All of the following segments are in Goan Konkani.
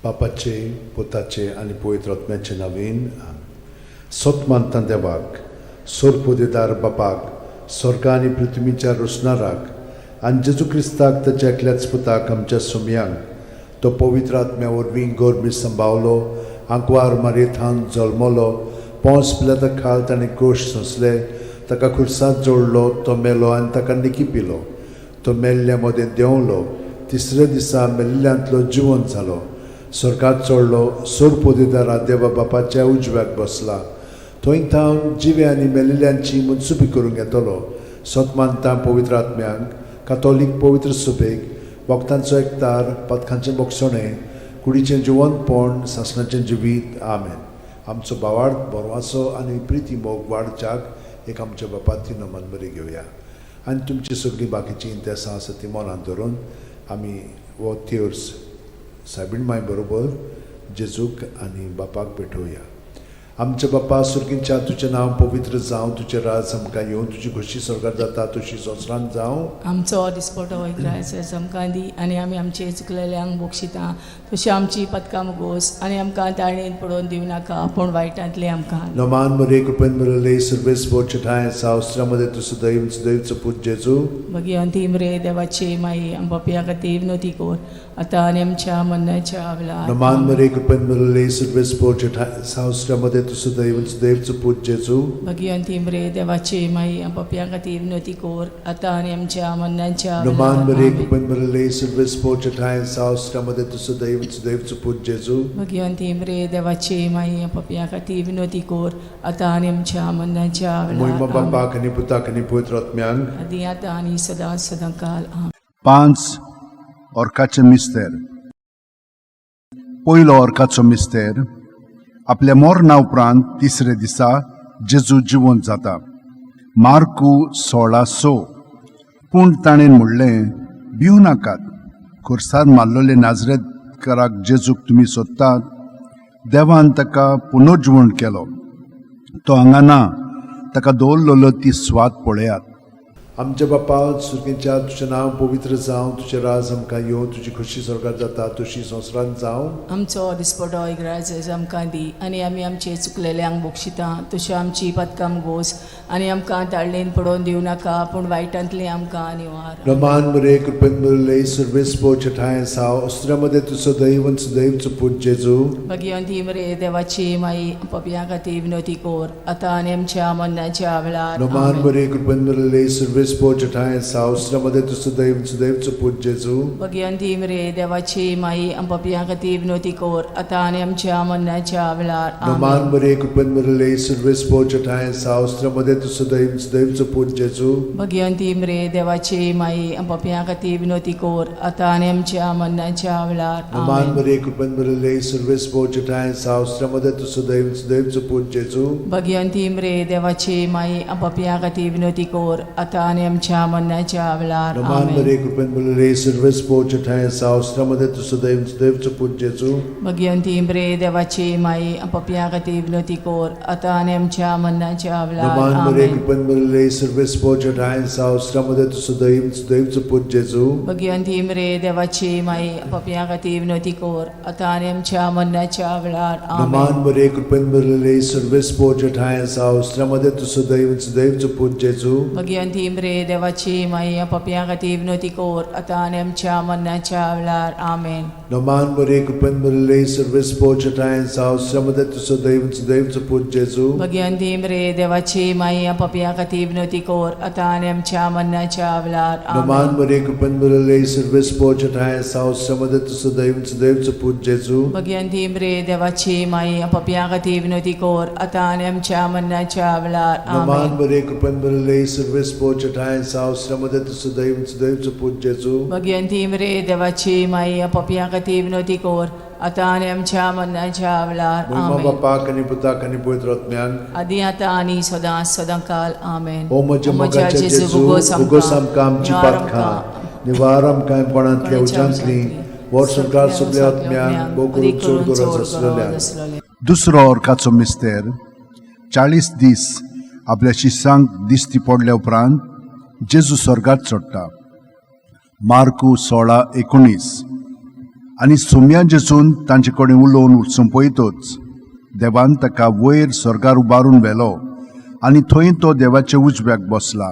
बापाचे, पुताचे आनी पवित्र आत्म्याचे नांवान. सत मानता देवाक, सोरपोदेदार बापाक, स्वर्गा आनी पृथ्वीच्या रोसणाराक, आनी जेजू क्रिस्ताक, ताच्या एकल्याच पुताक, आमच्या सोमयांक. तो पवित्र आत्म्या वरवीं गर्भी संभावलो, आंकवार मारयेथावन जल्मलो, पोंस पिलाता खाल ताणें कोश सोंसले, ताका खुर्सात जोडलो, तो मेलो आनी ताका निकी पिलो. तो मेल्ल्या मदें देंवलो, तिसऱ्या दिसा मेल्ल्यांतलो जिवंत जालो, स्वर्गात चडलो, सोरपोदेदारा देवा बापाच्या उजव्याक बसला. थंय थावन जिवे आनी मेल्ल्यांची मनसुबी करूंक येतलो. सत मानता पवित्र आत्म्यांक, कातोलीक पवित्र सभेक, भक्तांचो एकतार, पदकांचें बक्षणें, कुडीचें जिवंतपण, सासणाचें जिवीत. आमेन. आमचो भावार्थ, बरवासो आनी प्रिती मोग वाडच्याक एक आमच्या बापाती नमन बरी घेवया आनी तुमची सगळीं बाकीचीं इंतेसां आसा ती मनांत धरून आमी हो तेर्स सायबीण माय बरोबर जेजूक आनी बापाक भेटोवया. आमच्या बापा सुर्गींच्या, तुजें नांव पवित्र जावं, तुजें राज आमकां येवं, तुजी खोशी स्वर्गात जाता तशी संवसारांत जावं. आमचो दिसपटो इग्रायस आमकां दी आनी आमी आमचे चुकलेल्यांक बक्षिता तशी आमची पदकां मुगोस आनी आमकां ताळणेन पडोवन दिवं नाका, पूण वायटांतले आमकां. नमान मरे, कृपेन भरले, सर्वेस्पर ठांय सावस्त्रामध्ये तूं सदैव सदैवचो पूत जेजू. भगिवंती मरे देवाची माई, आम पापया खातीर विनवती कर, आतां आनी आमच्या मरणाच्या वेळार. नमान मरे, कृपेन भरले, सर्वेस्पर ठांय सावस्त्रामध्ये तूं सदैव सदैवचो पूत जेजू. भगिवंती मरे देवाची माई, आम पापया खातीर विनवती कर, आतां आनी आमच्या मरणाच्या नमान वेळार. मरे, आमेन. कृपेन भरले, सर्वेस्पर ठांय सावस्त्रामध्ये तूं सदैव सदैवचो पूत जेजू. भगिवंती मरे देवाची माई, आम पापया खातीर विनवती कर, आतां आनी आमच्या मरणाच्या मोहिमा वेळार. आमेन. बापाक आनी पुताक आनी पवित्र आत्म्यांक. आदी आतां आनी सदां सदां काल. आमेन. पांच ऑर्काचे मिस्तेर. पयलो ऑर्काचो मिस्तेर, आपल्या मरणा उपरांत तिसरे दिसा जेजू जिवंत जाता. मार्कू 16:6. पूण ताणें म्हणलें, भिवू नाकात. खुर्सार मारलेले नाजरेतकाराक जेजूक तुमी सोदतात. देवान ताका पुनर्जिवण केलो. तो हांगा ना. ताका दवरलेलो ती सुवात पळयात. आमच्या बापा सुर्गींच्या, तुजें नांव पवित्र जावं, तुजें राज आमकां येवं, तुजी खोशी स्वर्गात जाता तशी संवसारांत जावं. आमचो दिसपटो इग्राज आमकां दी आनी आमी आमचे चुकलेल्यांक बक्षिता तश्यो आमची पदकां गोस आनी आमकां ताळणेन पडोवन दिवं नाका, पूण वायटांतली आमकां निवार. रमान मरे, कृपेन भरले, सर्वेस्पर ठांय साव अस्त्रामध्ये तूं सदैव सदैवचो पूत जेजू. भगिवंती मरे देवाची माई, पपया खातीर विनवती कर, आतां आनी आमच्या मरणाच्या वेळार. रमान आमेन. मरे, कृपेन भरले, सर्वेस्पर ठांय साव अस्त्रामध्ये तूं सदैव सदैवचो पूत जेजू. भगिवंती मरे देवाची माई, पपया खातीर विनवती कर, आतां आनी आमच्या मरणाच्या वेळार. रमान आमेन. मरे, कृपेन भरले, सर्वेस्पर ठांय साव अस्त्रामध्ये तूं सदैव सदैवचो पूत जेजू. भगिवंती मरे देवाची माई, पपया खातीर विनवती कर, आतां आनी आमच्या मरणाच्या वेळार. रमान आमेन. मरे, कृपेन भरले, सर्वेस्पर ठांय साव अस्त्रामध्ये तूं सदैव सदैवचो पूत जेजू. भगिवंती मरे देवाची माई, पपया खातीर विनवती कर, आतां आनी आमच्या मरणाच्या वेळार. रमान आमेन. मरे, कृपेन भरले, सर्वेस्पर ठांय साव अस्त्रामध्ये तूं सदैव सदैवचो पूत जेजू. भगिवंती मरे देवाची माई, पपया खातीर विनवती कर, आतां आनी आमच्या मरणाच्या वेळार. रमान मरे, आमेन. कृपेन भरले, सर्वेस्पर ठांय साव अस्त्रामध्ये तूं सदैव सदैवचो पूत जेजू. भगिवंती मरे देवाची माई, पपया खातीर विनवती कर, आतां आनी आमच्या मरणाच्या वेळार. रमान आमेन. मरे, कृपेन भरले, सर्वेस्पर ठांय साव अस्त्रामध्ये तूं सदैव सदैवचो पूत जेजू. भगिवंती मरे देवाची माई, पपया खातीर विनवती कर, आतां आनी आमच्या मरणाच्या वेळार. आमेन. रमान मरे, कृपेन भरले, सर्वेस्पर ठांय साव अस्त्रामध्ये तूं सदैव सदैवचो पूत जेजू. भगिवंती मरे देवाची माई, पपया खातीर विनवती कर, आतां आनी आमच्या मरणाच्या वेळार. रमान आमेन. मरे, कृपेन भरले, सर्वेस्पर ठांय साव अस्त्रामध्ये तूं सदैव सदैवचो पूत जेजू. भगिवंती मरे देवाची माई, पपया खातीर विनवती कर, आतां आनी आमच्या मरणाच्या वेळार. रमान आमेन. मरे, कृपेन भरले, सर्वेस्पर ठांय साव अस्त्रामध्ये तूं सदैव सदैवचो पूत जेजू. भगिवंती मरे देवाची माई, पपया खातीर विनवती कर, आतां आनी आमच्या मरणाच्या वेळार. मोहिमा आमेन. बापाक आनी पुताक आनी पवित्र आत्म्याक. आदी आतां आनी सदां सदां काल. आमेन. ओ म्हज्या मोगाच्या जेजू, उगोस आमकां आमची पातकां, निवार आमकां कोणांतल्या उज्यांतली, वर्स संवसार सगल्या आत्म्यांक, भोव करून चड गरज आसलेल्या. दुसरो ऑर्काचो मिस्तेर, 40 दीस आपल्या शिसांक दिश्टी पडल्या उपरांत जेजू स्वर्गात चडटा. मार्कू 16:19. आनी सोम्या जेजून तांचे कडेन उलोवन सोंपयतच देवान ताका वयर स्वर्गार उबारून व्हेलो आनी थंय तो देवाच्या उजव्याक बसला.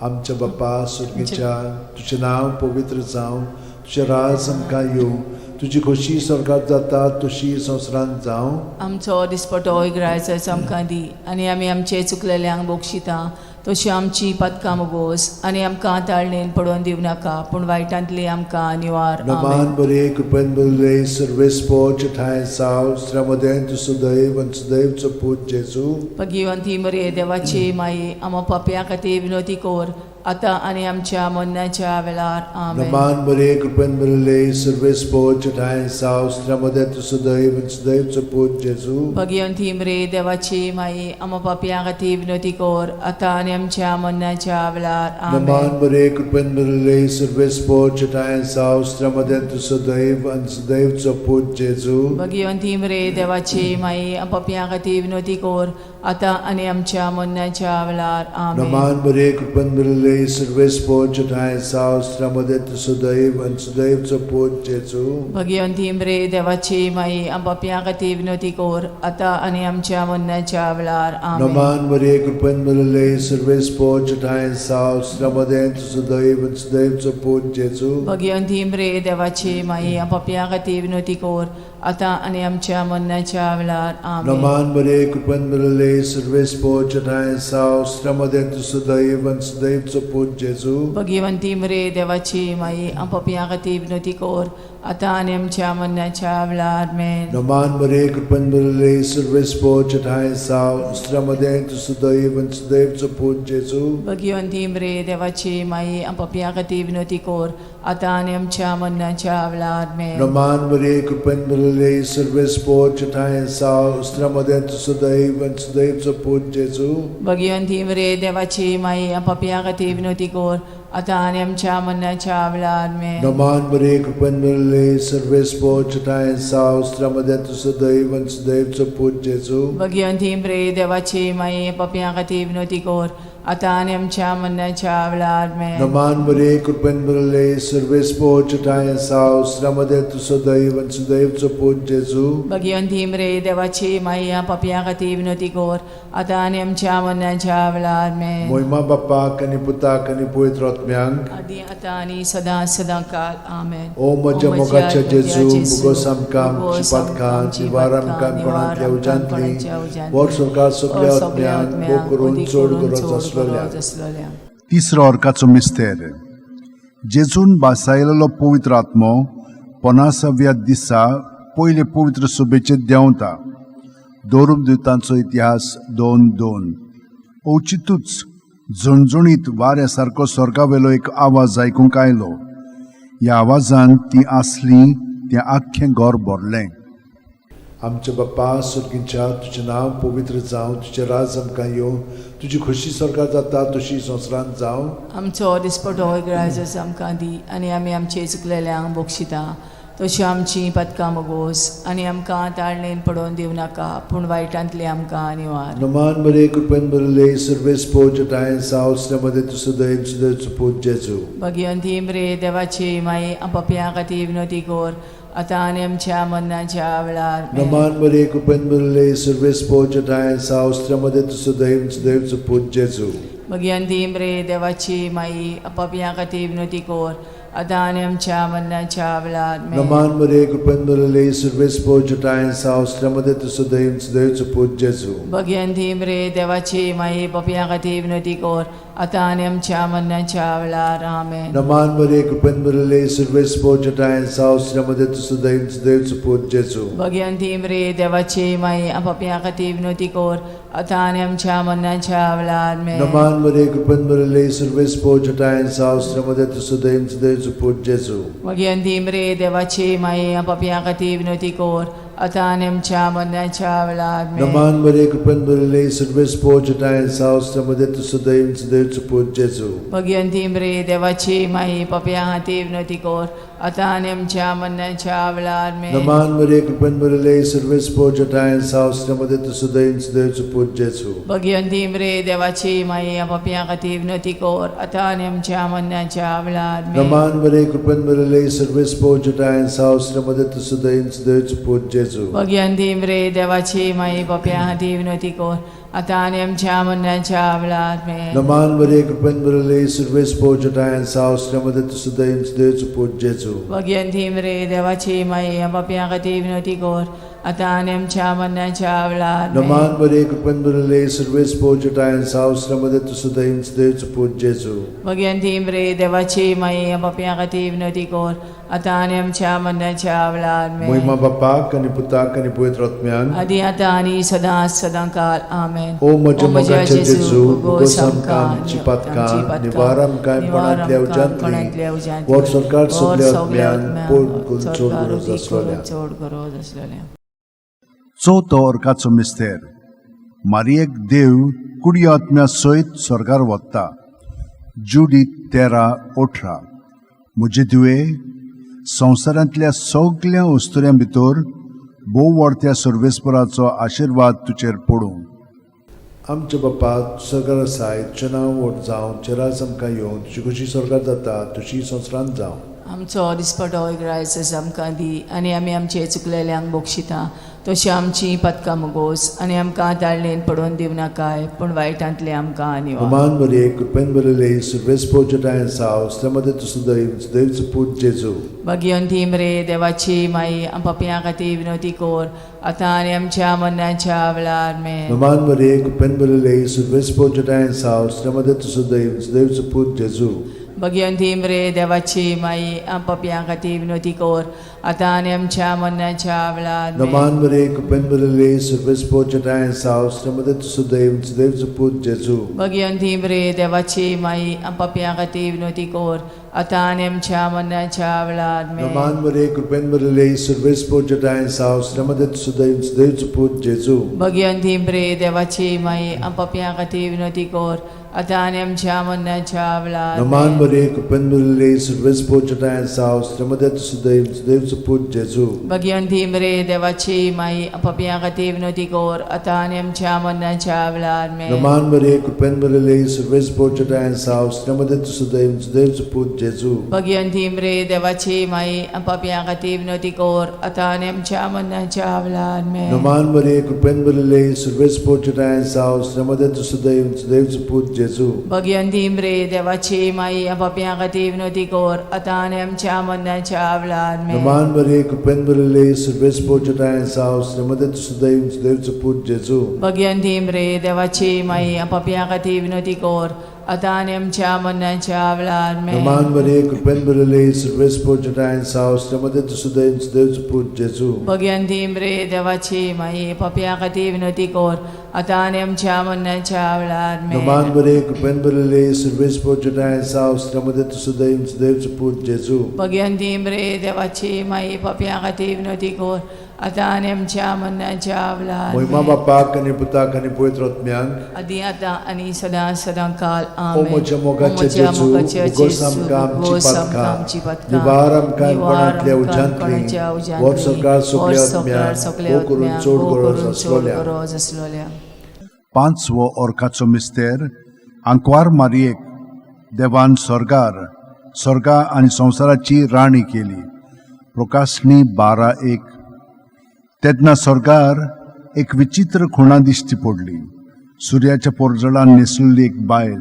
आमच्या बापा सुर्गीच्या, तुजें नांव पवित्र जावं, तुजें राज आमकां येवं, तुजी खोशी स्वर्गात जाता तशी संवसारांत जावं. आमचो दिसपटो इग्रायचो आमकां दी आनी आमी आमचे चुकलेल्यांक बक्षिता तशी आमची पातकां मोगोस आनी आमकां ताळणेन पडोवन दिवं नाका पूण वायटांतली आमकां निवार. आमेन. नमान बरे कृपेन बरले सर्वेस्पोच ठांय साव श्रमदें तूं सुदैव आनी सुदैवचो पूत जेजू. भगिवंती मरे देवाची माई, आमा पापया खातीर विनोती कर आतां आनी आमच्या मरणाच्या वेळार. आमेन. नमान बरे कृपेन बरले सर्वेस्पोच ठांय साव श्रमदें तूं सुदैव आनी सुदैवचो पूत जेजू. भगिवंती मरे देवाची माई, आमा पापया खातीर विनोती कर आतां आनी आमच्या मरणाच्या वेळार. आमेन. नमान बरे कृपेन बरले सर्वेस्पोच ठांय साव श्रमदें तूं सुदैव आनी सुदैवचो पूत जेजू. भगिवंती मरे देवाची माई, पापया खातीर विनोती कर आतां आनी आमच्या मरणाच्या वेळार. आमेन. नमान बरे कृपेन बरले सर्वेस्पोच ठांय साव श्रमदें तूं सुदैव आनी सुदैवचो पूत जेजू. भगिवंती मरे देवाची माई, पापया खातीर विनोती कर आतां आनी आमच्या मरणाच्या वेळार. आमेन. नमान बरे कृपेन बरले सर्वेस्पोच ठांय साव श्रमदें तूं सुदैव आनी सुदैवचो पूत जेजू. भगिवंती मरे देवाची माई, पापया खातीर विनोती कर आतां आनी आमच्या मरणाच्या वेळार. आमेन. नमान बरे कृपेन बरले सर्वेस्पोच ठांय साव श्रमदें तूं सुदैव आनी सुदैवचो पूत जेजू. भगिवंती मरे देवाची माई, पापया खातीर विनोती कर आतां आनी आमच्या मरणाच्या वेळार. आमेन. नमान बरे कृपेन बरले सर्वेस्पोच ठांय साव श्रमदें तूं सुदैव आनी सुदैवचो पूत जेजू. भगिवंती मरे देवाची माई, पापया खातीर विनोती कर आतां आनी आमच्या मरणाच्या वेळार. आमेन. नमान बरे कृपेन बरले सर्वेस्पोच ठांय साव श्रमदें तूं सुदैव आनी सुदैवचो पूत जेजू. भगिवंती मरे देवाची माई, पापया खातीर विनोती कर आतां आनी आमच्या मरणाच्या वेळार. आमेन. नमान बरे कृपेन बरले सर्वेस्पोच ठांय साव श्रमदें तूं सुदैव आनी सुदैवचो पूत जेजू. भगिवंती मरे देवाची माई, पापया खातीर विनोती कर आतां आनी आमच्या मरणाच्या वेळार. आमेन. नमान बरे कृपेन बरले सर्वेस्पोच ठांय साव श्रमदें तूं सुदैव आनी सुदैवचो पूत जेजू. भगिवंती मरे देवाची माई, पापया खातीर विनोती कर आतां आनी आमच्या मरणाच्या वेळार. आमेन. मोहिमा बाप्पाक आनी पुताक आनी पवित्र आत्म्यांक, आदी आतां आनी सदां सदां काल. आमेन. ओ म्हज्या मोगाच्या जेजू, मुगोस आमकां आमची पातकां निवार आमकां कोणांतल्या उज्यांतली वर स्वर्गात सगल्या आत्म्यांक भोग करून चड गरज आसलेल्या. आसलेल्या. तिसरो अर्काचो मिस्तेर. जेजून बासायलेलो पवित्र आत्मो पनासाव्या दिसा पयले पवित्र सभेचेर देंवता. दवरूप दुतांचो इतिहास 2:2. अवचितूच झणझणीत वाऱ्या सारको स्वर्गावेलो एक आवाज आयकूंक आयलो. ह्या आवाजान ती आसली तें आख्खें घर भरलें. आमच्या बाप्पा स्वर्गीच्या, तुजें नांव पवित्र जावं, तुजें राज आमकां येवं, तुजी खोशी स्वर्गात जाता तशी संवसारांत जावं. आमचो दिसपटो इग्रायजस आमकां दी आनी आमी आमचे चुकलेल्यांक बक्षिता तशी आमची पातकां मोगोस आनी आमकां ताळणेन पडोवन दिवं नाका पूण वायटांतली आमकां निवार. नमान बरे कृपेन बरले सर्वेस्पोच ठांय साव श्रमदें तूं सुदैव सुदैवचो पूत जेजू. भगिवंती मरे देवाची माई, पापया खातीर विनोती कर आतां आनी आमच्या मरणाच्या वेळार. आमेन. नमान बरे कृपेन बरले सर्वेस्पोच ठांय साव श्रमदें तूं सुदैव सुदैवचो पूत जेजू. भगिवंती मरे देवाची माई, पापया खातीर विनोती कर आतां आनी आमच्या मरणाच्या वेळार. आमेन. नमान बरे कृपेन बरले सर्वेस्पोच ठांय साव श्रमदें तूं सुदैव सुदैवचो पूत जेजू. भगिवंती मरे देवाची माई, पापया खातीर विनोती कर आतां आनी आमच्या मरणाच्या वेळार. आमेन. नमान बरे कृपेन बरले सर्वेस्पोच ठांय साव श्रमदें तूं सुदैव सुदैवचो पूत जेजू. भगिवंती मरे देवाची माई, पापया खातीर विनोती कर आतां आनी आमच्या मरणाच्या वेळार. आमेन. नमान बरे कृपेन बरले सर्वेस्पोच ठांय साव श्रमदें तूं सुदैव सुदैवचो पूत जेजू. भगिवंती मरे देवाची माई, पापया खातीर विनोती कर आतां आनी आमच्या मरणाच्या वेळार. आमेन. नमान बरे कृपेन बरले सर्वेस्पोच ठांय साव श्रमदें तूं सुदैव सुदैवचो पूत जेजू. भगिवंती मरे देवाची माई, पापया खातीर विनोती कर आतां आनी आमच्या मरणाच्या वेळार आमेन. नमान मरिये, कृपेन भरिल्ले, सर्वेस्पोर जटायन साव, मध्ये तूं सदैव देवचो पूत जेजू. भगिवंती मरे देवाची माई, पापयां खातीर विनवती कर आतां आनी आमच्या मरणाच्या वेळार आमेन. नमान मरिये, कृपेन भरिल्ले, सर्वेस्पोर जटायन साव, मध्ये तूं सदैव देवचो पूत जेजू. भगिवंती मरे देवाची माई, पापयां खातीर विनवती कर आतां आनी आमच्या मरणाच्या वेळार आमेन. नमान मरिये, कृपेन भरिल्ले, सर्वेस्पोर जटायन साव, मध्ये तूं सदैव देवचो पूत जेजू. भगिवंती मरे देवाची माई, पापयां खातीर विनवती कर आतां आनी आमच्या मरणाच्या वेळार आमेन. नमान मरिये, कृपेन भरिल्ले, सर्वेस्पोर जटायन साव, मध्ये तूं सदैव देवचो पूत जेजू. भगिवंती मरे देवाची माई, पापयां खातीर विनवती कर आतां आनी आमच्या मरणाच्या वेळार आमेन. महिमा बापाक आनी पुताक आनी पवित्र आत्म्याक. आदी आतां आनी सदां सदां काल आमेन. ओ म्हज्या मोगाचे जेजू, भोगोस आमकां आमची पातकां, निवार आमकां कोणांतल्या उज्यांतली, व्हड सरकार सगल्या आत्म्यान पोड करून चड गरज आसलेल्या. चड गरज आसलेल्या. चवथो अर्काचो मिस्तेर. मारियेक देव कुडी आत्म्या सयत स्वर्गार वता. जुडी 13:18. म्हजे धुवे, संवसारांतल्या सगल्या वस्तुऱ्यां भितर भोव व्हडत्या सर्वेस्पराचो आशिर्वाद तुजेर पडूं. आमच्या बापा सरकार आसाय, तुजें नांव व्हड जावं, तुजें राज आमकां येवं, तुजी खुशी स्वर्गार जाता तशी संवसारांत जावं. आमचो दिसपटो इग्रायस आमकां दी आनी आमी आमचे चुकलेल्यांक बक्षिता तशी आमची पदकां मुगोस आनी आमकां ताळणेन पडोवन दिवं नाकाय, पूण वायटांतले आमकां निवार. नमान मरिये, कृपेन भरिल्ले, सर्वेस्पोर जटायन साव, मध्ये तूं सदैव देवचो पूत जेजू. भगिवंती मरे देवाची माई, पापयां खातीर विनवती कर आतां आनी आमच्या मरणाच्या वेळार आमेन. नमान मरिये, कृपेन भरिल्ले, सर्वेस्पोर जटायन साव, मध्ये तूं सदैव देवचो पूत जेजू. भगिवंती मरे देवाची माई, पापयां खातीर विनवती कर आतां आनी आमच्या मरणाच्या वेळार आमेन. नमान मरिये, कृपेन भरिल्ले, सर्वेस्पोर जटायन साव, मध्ये तूं सदैव देवचो पूत जेजू. भगिवंती मरे देवाची माई, पापयां खातीर विनवती कर आतां आनी आमच्या मरणाच्या वेळार आमेन. नमान मरिये, कृपेन भरिल्ले, सर्वेस्पोर जटायन साव, मध्ये तूं सदैव देवचो पूत जेजू. भगिवंती मरे देवाची माई, पापयां खातीर विनवती कर आतां आनी आमच्या मरणाच्या वेळार नमान आमेन. मरिये, कृपेन भरिल्ले, सर्वेस्पोर जटायन साव, मध्ये तूं सदैव देवचो पूत जेजू. भगिवंती मरे देवाची माई, पापयां खातीर विनवती कर आतां आनी आमच्या मरणाच्या वेळार आमेन. नमान मरिये, कृपेन भरिल्ले, सर्वेस्पोर जटायन साव, मध्ये तूं सदैव देवचो पूत जेजू. भगिवंती मरे देवाची माई, पापयां खातीर विनवती कर आतां आनी आमच्या मरणाच्या वेळार आमेन. नमान मरिये, कृपेन भरिल्ले, सर्वेस्पोर जटायन साव, मध्ये तूं सदैव देवचो पूत जेजू. भगिवंती मरे देवाची माई, पापयां खातीर विनवती कर आतां आनी आमच्या मरणाच्या वेळार आमेन. नमान मरिये, कृपेन भरिल्ले, सर्वेस्पोर जटायन साव, मध्ये तूं सदैव देवचो पूत जेजू. भगिवंती मरे देवाची माई, पापयां खातीर विनवती कर आतां आनी आमच्या मरणाच्या वेळार आमेन. नमान मरिये, कृपेन भरिल्ले, सर्वेस्पोर जटायन साव, मध्ये तूं सदैव देवचो पूत जेजू. भगिवंती मरे देवाची माई, पापयां खातीर विनवती कर आतां आनी आमच्या मरणाच्या वेळार आमेन. नमान मरिये, कृपेन भरिल्ले, सर्वेस्पोर जटायन साव, मध्ये तूं सदैव देवचो पूत जेजू. भगिवंती मरे देवाची माई, पापयां खातीर विनवती कर आतां आनी आमच्या मरणाच्या वेळार महिमा आमेन. बापाक आनी पुताक आनी पवित्र आत्म्याक. आदी आतां आनी सदां सदां काल ओ आमेन. म्हज्या मोगाचे ओ म्हज्या जेजू, मोगाचे भोगोस जेजू, आमकां आमची भोगोस आमकां पातकां, आमची पातकां, निवार आमकां निवार कोणांतल्या आमकां उज्यांतली, कोणाच्या उज्यांतली, व्हड सरकार सगल्या व्हड सरकार आत्म्याक, सगल्या भोव करून आत्म्याक, चड भोव गरज करून चड आसलोल्या. गरज आसलोल्या. पांचवो अर्काचो मिस्तेर. आंकवार मारियेक देवान स्वर्गार स्वर्गा आनी संवसाराची राणी केली. प्रकाशणी 12:1. तेन्ना स्वर्गार एक विचित्र खुणा दिश्टी पडली. सुर्याच्या पोरजळान न्हेसलेली एक बायल,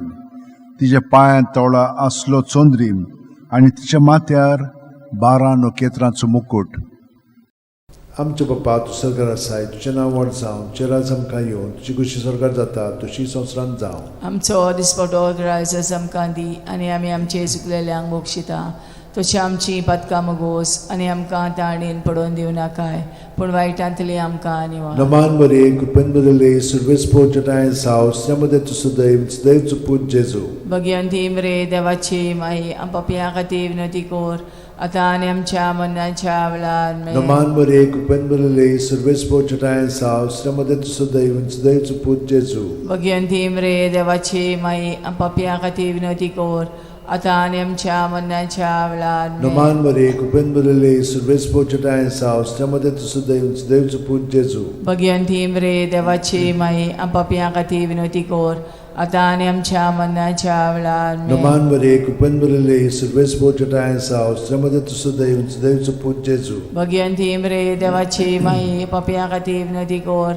तिच्या पांयां तोळा आसलो चंद्रीम आनी तिच्या माथ्यार 12 नखेत्रांचो मुकूट. आमच्या बापा, तूं सरकार आसाय, तुजें नांव व्हड जावं, तुजें राज आमकां येवं, तुजी खुशी सरकार जाता तशी संवसारांत जावं. आमचो दिसपटो ग्रायस आमकां दी आनी आमी आमचे चुकलेल्यांक बक्षिता तशी आमची पातकां मुगोस आनी आमकां ताणेन पडोवन दिवं नाकाय, पूण वायटांतली आमकां निवार. नमान मरिये, कृपेन भरिल्ले, सर्वेस्पोर जटायन साव, मध्ये तूं सदैव देवचो पूत जेजू. भगिवंती मरे देवाची माई, पापयां खातीर विनवती कर आतां आनी आमच्या मरणाच्या वेळार आमेन. नमान मरिये, कृपेन भरिल्ले, सर्वेस्पोर जटायन साव, मध्ये तूं सदैव देवचो पूत जेजू. भगिवंती मरे देवाची माई, पापयां खातीर विनवती कर आतां आनी आमच्या मरणाच्या वेळार आमेन. नमान मरे कृपेन भरिल्ले सुर्वेस पोचटाय साव श्रमदे तुसो देव देवचो पूत जेजू. भगवंती मरे देवाची माई, आपापया खातीर विनवती कर, आतां आनी आमच्या मरणाच्या वेळार आमेन. नमान मरे कृपेन भरिल्ले सुर्वेस पोचटाय साव श्रमदे तुसो देव देवचो पूत जेजू. भगवंती मरे देवाची माई, पापया खातीर विनवती कर,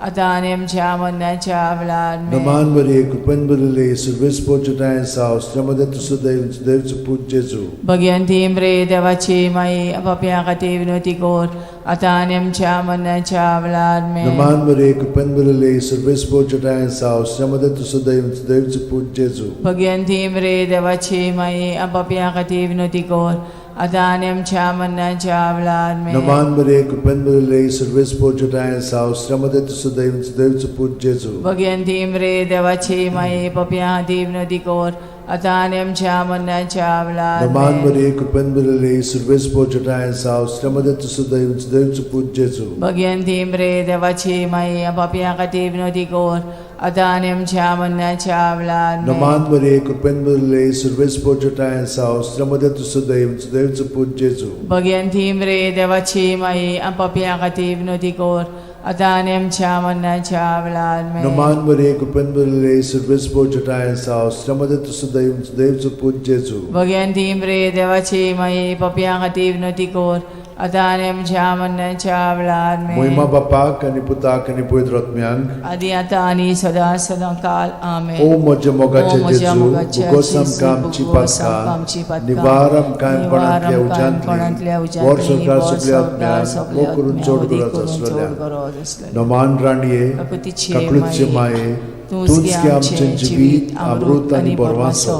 आतां आनी आमच्या मरणाच्या वेळार आमेन. नमान मरे कृपेन भरिल्ले सुर्वेस पोचटाय साव श्रमदे तुसो देव देवचो पूत जेजू. भगवंती मरे देवाची माई, पापया खातीर विनवती कर, आतां आनी आमच्या मरणाच्या वेळार आमेन. नमान मरे कृपेन भरिल्ले सुर्वेस पोचटाय साव श्रमदे तुसो देव देवचो पूत जेजू. भगवंती मरे देवाची माई, पापया खातीर विनवती कर, आतां आनी आमच्या मरणाच्या वेळार आमेन. नमान मरे कृपेन भरिल्ले सुर्वेस पोचटाय साव श्रमदे तुसो देव देवचो पूत जेजू. भगवंती मरे देवाची माई, पापया खातीर विनवती कर, आतां आनी आमच्या मरणाच्या वेळार नमान आमेन. मरे कृपेन भरिल्ले सुर्वेस पोचटाय साव श्रमदे तुसो देव देवचो पूत जेजू. भगवंती मरे देवाची माई, पापया खातीर विनवती कर, आतां आनी आमच्या मरणाच्या वेळार आमेन. नमान मरे कृपेन भरिल्ले सुर्वेस पोचटाय साव श्रमदे तुसो देव देवचो पूत जेजू. भगवंती मरे देवाची माई, पापया खातीर विनवती कर, आतां आनी आमच्या मरणाच्या वेळार आमेन. नमान मरे कृपेन भरिल्ले सुर्वेस पोचटाय साव श्रमदे तुसो देव देवचो पूत जेजू. भगवंती मरे देवाची माई, पापया खातीर विनवती कर, आतां आनी आमच्या मरणाच्या वेळार आमेन. मोहिमा बापाक आनी पुताक आनी पवित्र आत्म्यांक, आदी आतां आनी सदां सदां काल आमेन. ओ म्हज्या ओ मोगाचे म्हज्या जेजू, मोगाचे भुगोस जेजू, आमकां आमची भुगोस आमकां आमची पातकां, पातकां, निवार आमकां निवार कोणांतल्या आमकां कोणांतल्या उज्यांतली, उज्यांतली, वर सरकार वर सगल्या संवसार आत्म्यांक, सगल्या मोग करून आत्म्यांक, चड वदी गरज करून चड आसलेल्या. गरज आसलेल्या. नमान राणये, काकुतीचे काकळूतचे माये, माये, तूंच तूंच गे गे आमचें आमचें जिवीत, अमृत आनी बरवासो.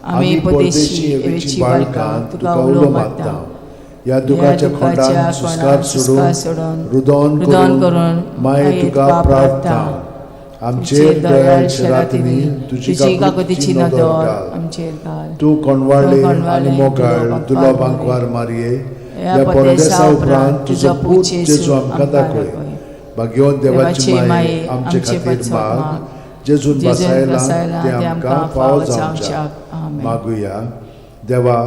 आमी परदेशी एवेची बाळकां तुका उलो मारता. ह्या दुखाच्या खोंडान सुस्कार सोडून, रुदोन रुदन करून करून माये तुका प्रार्थना. आमचेर दयाळ शेरातिनी तुजी तुजी काकुतीची काकुतीची नदर नदर घाल. आमचेर घाल. तूं कोणवाळे तूं आनी कोणवाळे, मोगाळ तुलो तुलो बांकवार बांकवार मारये, ह्या ह्या परदेसा परदेसा उपरांत उपरांत तुजो तुजो पूत पूत जेजू जेजू आमकां आमकां दाखय. दाखय. भाग्यवंत देवाची देवाची माये, माये, आमचे आमचे खातीर पासत माग, माग, जेजून जेजून बसायला बसायला ते ते आमकां आमकां फावो फावो जावच्याक. जावच्याक. आमेन. मागुया. देवा,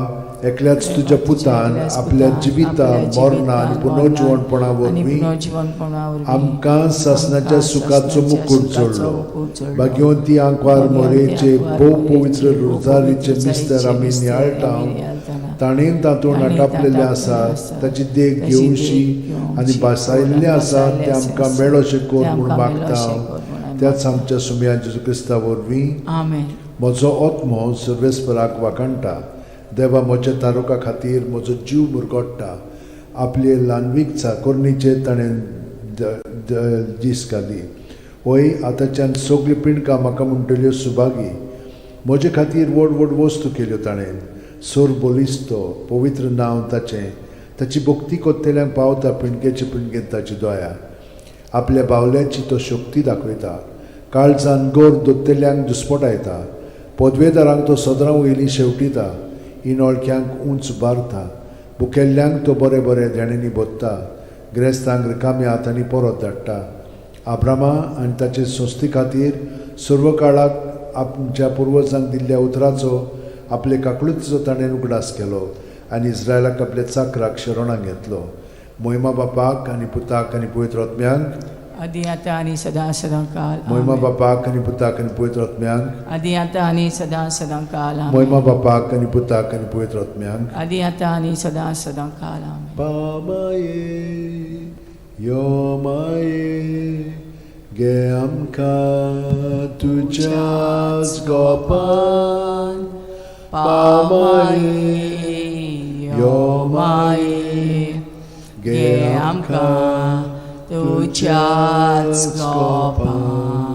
एकल्याच तुज्या पुतान एकल्याच आपल्या पुतान जिविता आपल्या मरणान जिवितान, पुनर्जिवणपणा मरणान आनी वरवीं पुनर्जिवणपणा वरवीं आमकां सासणाच्या आमकां सुखाचो सासणाच्या मुकूट सुखाचो जोडलो. मुकूट जोडलो. भाग्यवंती आंकवार भाग्यवंती मोरेचे आंकवार भोव मोरेचे पवित्र भोव रोजारीचे पवित्र मिस्तर आमी रोजारीचे नियाळटा, मिस्तर आमी नियाळटाना, ताणें तातूंत ताणें आटापलेलें तातूंत आसा, आसा, ताची देख ताची देख घेवशी घेवशी आनी भासायल्लें आसा भासायल्लें तें आसा, आमकां मेळोशें कर तें म्हूण आमकां मागता. मेळोशें कर म्हूण आमी त्याच आमच्या सुमया जेजू क्रिस्ता वरवीं. आमेन. म्हजो आत्मो सर्वेस्पराक वाखाणटा, देवा म्हज्या तारुका खातीर म्हजो जीव मुरगोट्टा. आपले ल्हानवीक चाकोरणीचेर ताणें दीस घाली. वय आतांच्यान सगळीं पिंडकां म्हाका म्हणटल्यो सुभागी. म्हजे खातीर व्हड व्हड वस्तू केल्यो ताणें. सोर बलिस्तो पवित्र नांव ताचें, ताची भक्ती कोत्तेल्यांक पावता पिंडकेचे पिंडकेंत ताची दया. आपल्या बावल्याची तो शक्ती दाखयता, काळजान गोर दोत्तेल्यांक दुस्पटायता. पदवेदारांक तो सदरां वयली शेवटिता, इनोळख्यांक उंच बारता. भुकेल्ल्यांक तो बरें बरें देण्यांनी भोत्ता, ग्रेस्तांक रिकाम्या हातांनी परत धाडटा. आब्रामा आनी ताचे संस्थे खातीर सर्व काळाक आमच्या पुर्वजांक दिल्ल्या उतराचो आपले काकळुतीचो ताणें उगडास केलो आनी इस्रायलाक आपल्या चाकराक शरणाक घेतलो. मोहिमा बापाक आनी पुताक आनी पवित्र आत्म्यांक, आदी आतां आनी सदां सदां काल मोहिमा आमेन. बापाक आनी पुताक आनी पवित्र आत्म्यांक, आदी आतां आनी सदां सदां काल आमेन. मोहिमा बापाक आनी पुताक आनी पवित्र आत्म्यांक. आदी आतां आनी सदां सदां काल आमेन. पामाये यो माये गे आमकां तुज्याच गोपान, पामाये यो माये गे आमकां तुज्याच गोपान.